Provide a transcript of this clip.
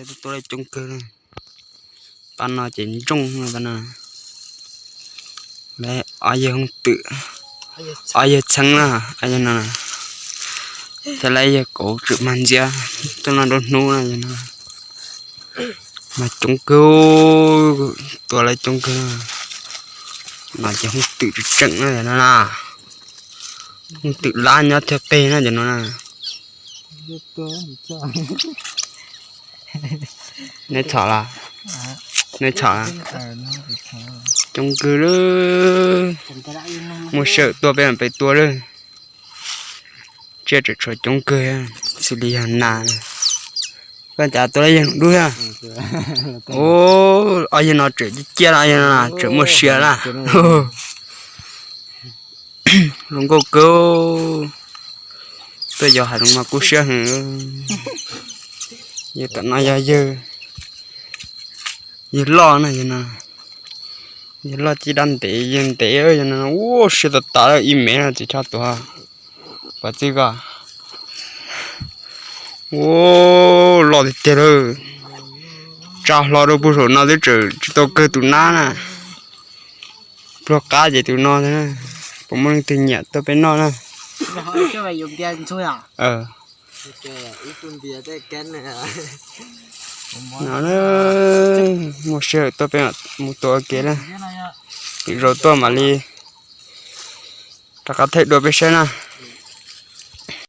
Tua li coob kawg. Pab no ces ntsooj no, pab no. Ob yawg hoob twm, ob yawg txheeb na, ob yawg no. Thiab lawv yawg kauv tswm mag ntxiab tuaj noj nruab hnub na, yawg no. Mas coob kawg, tua lawv coob kawg. No ces hoob twm tseem tseem na, yawg no na. Hoob twm lab nyob thawj peg na, yawg no na. Neb txhom los? Neb txhom los? Coob kawg lawm. Muaj sij hawm tuaj peb mam pem tua lawm. Tsiaj tseem tshuav coob kawg, xws li yog nas. Koj cas tua lawm yawg dub thiab? Ob yawg no tseem ciaj ciaj na, yawg no tseem muaj sia na. Zoo nkauj kawg. Tuaj yos hav zoov mas kub siab heev. Yawg tom no yog yawg, yawg loj na, yawg no. Yawg loj cib dab ntev, yawg ntev, yawg no ua siab tas tas ib mev no tsis tshua tuag. Pov txwv ko. Ua loj tiag tiag lawm. Tsa hlo rau puag saum no twb tseem tsis tau kawg tus nab na. Pluag qab ces tus no, puas muaj leej twg nyiam tuaj peb noj na. No, muaj sij hawm tuaj peb mus tua ua ke na. Lwm zaus tuaj mam li rov qab thaij dua peb saib na.